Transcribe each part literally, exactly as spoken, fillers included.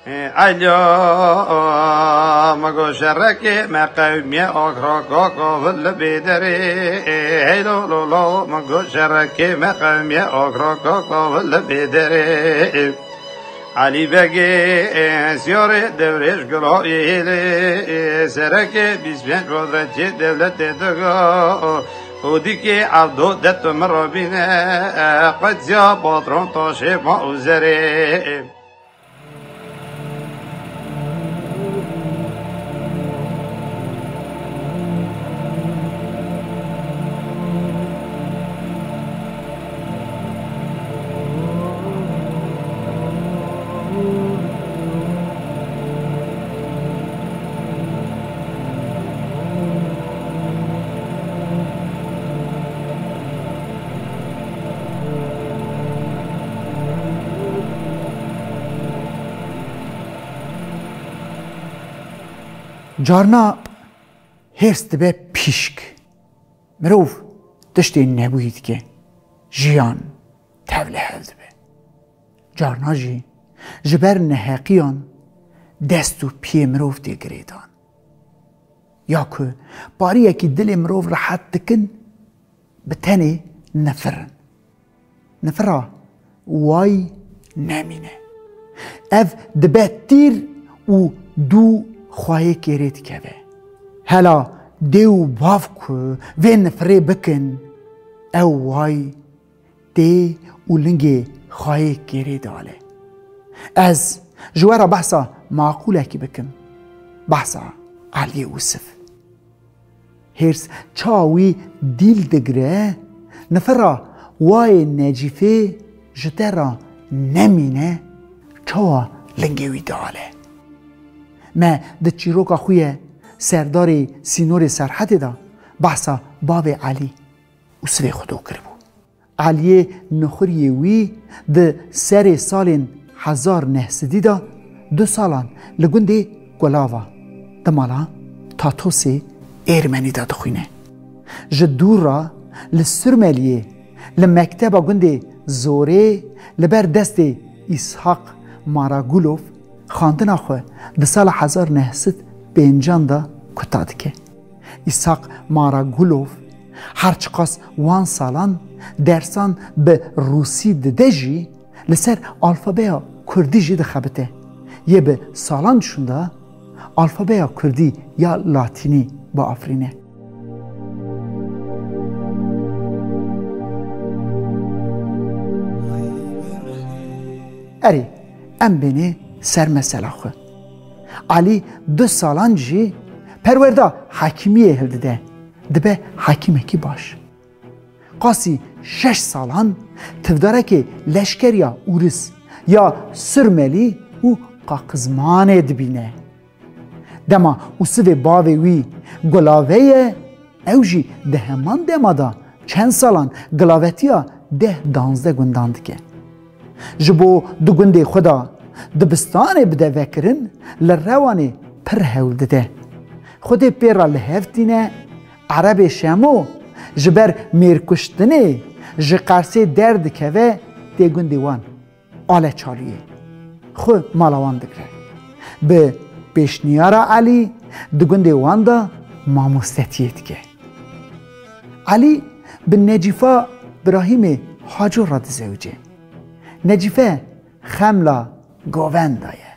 Alo, min got şerekê me qewmiye akra kaka vil li bêderê. Hey lo lo lo, min got şerekê me qewmiye akra kaka vil li bêderê. Elî Begê, siyarê dewrêş gula êlê, serekê bîst pênc qudretê dewletê diga, û dîkê Evdo de tu min re bîne, qedsiya patron taşê ma û zerê. Carna hêrs dibe pîşk. Mirov tiştê nebûyî dike. Jiyan tevlihev dibe. Carna jî ji ber neheqiyan dest û piyê mirov tê girêdan. Ya ku pariyekî dilê mirov rehet dikin, bi tenê nifir in. Nifira way nemîne. Ev dibe tîr û dû xwayê kêrê dikeve. Hela dê û bav ku vê nifirê bikin, ew way tê û lingê xwayê kêrê diale. Ez ji we re behsa maqûlekî bikim. Behsa Eliyê Ûsif. Hêrs çawa wî dîl digire, nifira wayê Necîfê ji te re nemîne, çawa lingê wî diale. Me di çîroka xwe ye serdarê sînorê Serhetê de behsa bavê Elî Ûsifê Xwedû kiribû. Eliyê Nixuriyê wî di serê salên hezar neh sedî de du salan li gundê Kulava di mala Tatosê Êrmenî de dixwîne. Ji dûr re li Surmeliyê li mekteba gundê Zorê li ber destê Îshak Maragulov xwendina xwe di sala hezar neh sed pêncan de kuta dike. Îshak Maragulov her çiqas wan salan dersan bi rûsî dide jî, li ser alfabeya kurdî jî dixebite. Yê bi salan şûnda alfabeya kurdî ya latînî biafirîne. Erê, em bênê ser mesela xwe. Alî du salan jî perwerda hekîmiyê hildide, dibe hekîmekî baş. Qasî şeş salan tivdarekê leşkeriya Ûris ya Surmelî û Qaqizmanê dibîne. Dema Ûsivê bavê wî gulave ye, ew jî di heman dema de çend salan gilavetiya deh danzdeh gundan dike. Ji bo di gundê xwe de dibistanê bide vekirin, li Rewanê pir hewl dide. Xwedê pê re li hev tîne, Erebê Şemo ji ber mêrkuştinê ji Qersê derdikeve tê gundê wan. Aleçalûyê xwe mala wan digre. Bi pêşniyara Elî di gundê wan de mamostetiyê dike. Elî bi Necîfa Birahîmê Haco re dizewice. Necîfe xemla govenda ye.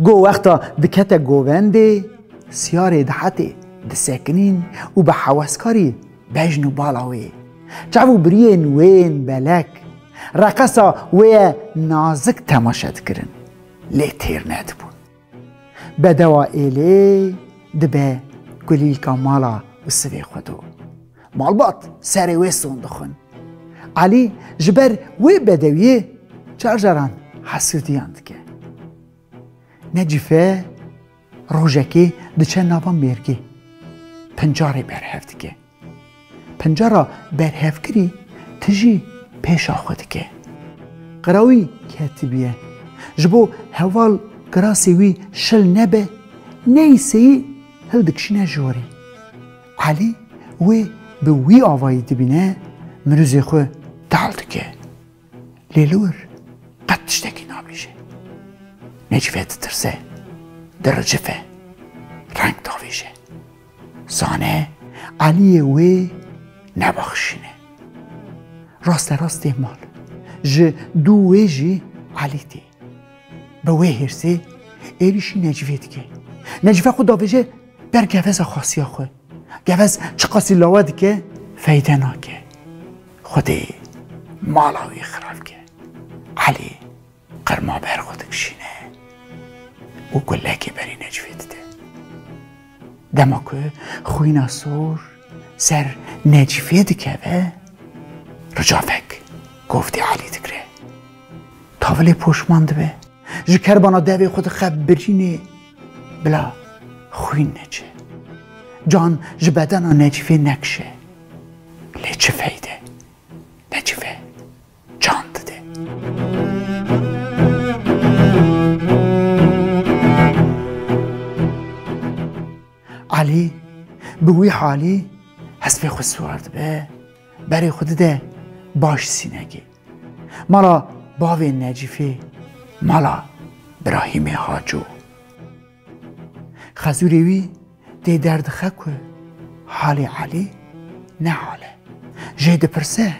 Go wexta dikete govendê, siyarê dihetê disekinîn û bi heweskarî bejn û bala wê, çav û biriyên wê yên belek, reqesa wê ye nazik temaşe dikirin, lê têr nedibûn. Bedewa êlê dibe kulîlka mala Ûsivê Xwedo. Malbat serê wê son dixwin. Elî ji ber wê bedewiyê carcaran hesûdiyan dike. Necîfe rojekê diçe nava mêrgê. Pincarê berhev dike. Pincara berhevkirî tijî pêşa xwe dike. Qira wî ketibiye. Ji bo heval kirasê wî şil nebe, neyî seyî hildikişîne jorê. Elî wê bi wî avayî dibîne, mirûzê xwe tal dike. Lê li wir qet tiştekî nabêje. Necîfe ditirse, diricife, reng davêje. Zane Eliyê wê nebaxşîne. Raste rast tê mal. Ji dû wê jî Elî tê. Bi wê hêrsê êrîşî Necîfê dike. Necîfe xwe davêje ber geveza xasiya xwe. Gevez çiqasî lawe dike, feyde nake. Xwedê mala wî xirab ke. Elî qirma ber xwe dikişîne û gulekê berî Necîfê dide. Dema ku xwîna sor ser Necîfê dikeve, ricavek govdê Elî digre. Tavilê poşman dibe. Ji kerbana devê xwe dixe birînê bila xwîn neçe. Can ji bedena Necîfê nekişe. Lê çi feyde? Necîfe can dide. Elî bi wî halî hespê xwe siwar dibe, berê xwe dide baş sînegê. Mala bavê Necîfê, mala Birahîmê Haco. Xezûrê wî tê derdixe ku halê Elî ne hal e. Jê dipirse.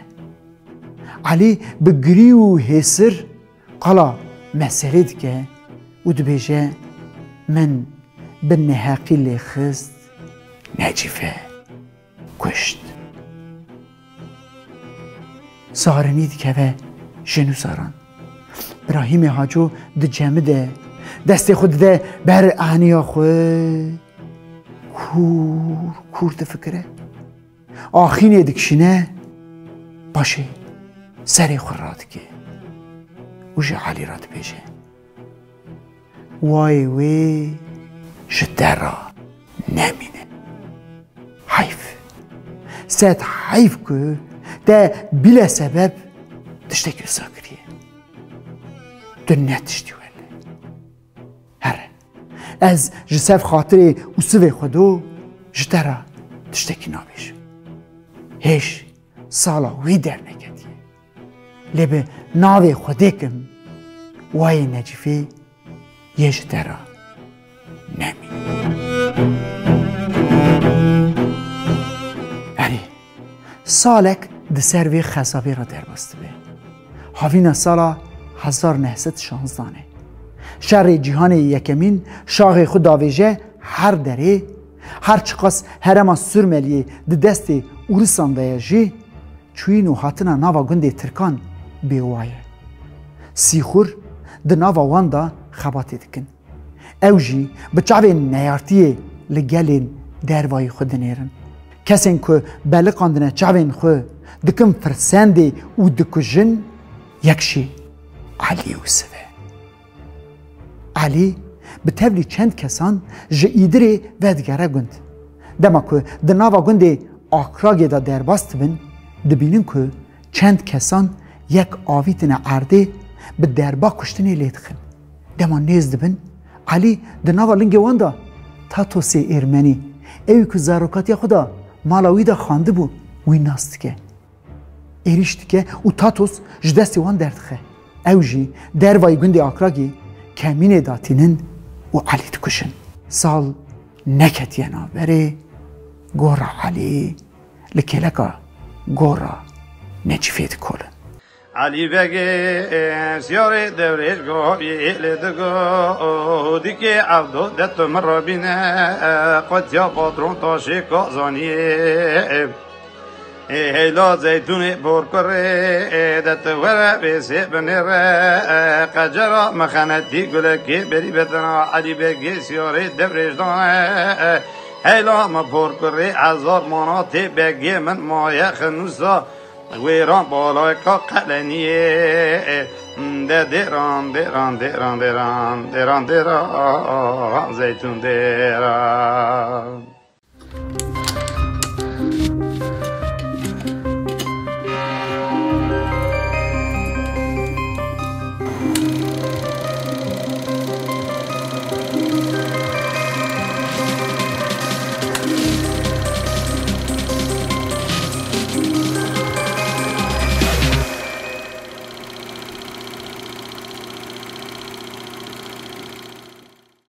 Elî bi girî û hêsir qala meselê dike û dibêje, min bi neheqî lê xist, Necîfe kuşt. Sarinî dikeve jin û zaran. Birahîmê Haco dicemide, destê xwe dide ber aniya xwe. Kûr kûr difikire. Axînê dikişîne, paşê serê xwe radike û ji Elî re dibêje. Wayê wê ji te re nemîne. Heyf. Sed heyf ku te bîle sebeb tiştekî wisa kiriye. Tu ne tiştî wele. Here. Ez ji sev xatirê û sivê xwe do ji te re tiştekî nabêjim. Hêj sala wî derneketiye. Lê bi navê Xwedê kim, wayê Necîfê yê ji te re nemî. Erê, salek di ser vê xezabê re derbas dibe. Havîna sala hezar neh sed şanzdan e. Şerê Cîhanê Yekemîn şaxê xwe davêje her derê, her çiqas herêma Surmeliyê di destê Ûrisan de ye jî, çûyîn û hatina nava gundê Tirkan bêwa ye. Sîxur di nava wan de xebatê dikin. Ew jî bi çavên neyartiyê li gelên dervayî xwe dinêrin. Kesên ku beliqandine çavên xwe dikin firsendê û dikujin, yek jî Elî Yûsiv e. Elî bi tevlî çend kesan ji Îdirê vedigere gund. Dema ku di nava gundê Akragê de derbas dibin, dibînin ku çend kesan yek avîtine erdê, bi derba kuştinê lê dixin. Dema nêz dibin, Elî di nava lingê wan de Tatosê Êrmenî, ewî ku zarokatiya xwe de mala wî de xwendibû, wî nas dike. Êrîş dike û Tatos ji destê wan derdixe. Ew jî dervayî gundê Akragî kemînê datînin û Elî dikujin. Sal neketiye navberê, gora Elî li kêleka gora Necîfê dikolin. Elî Begê siyarê dewrêj gavî lê digo, dikê evdo de tu min re bîne, qetiya patron taşê kazaniyê. Ê heyla zeytûnê porkurê, ê de tu were vêsê binêre, ê qecera mexenetî gulekê berî bedena Elî Begê siyarê devrêjdan e. Heyla me porkurê hezar manatê begê min maye xinûsa wêran balayka qeleniyê. De dêran, dêran, dêran, dêran, dêran, dêran, zeytûn dêran.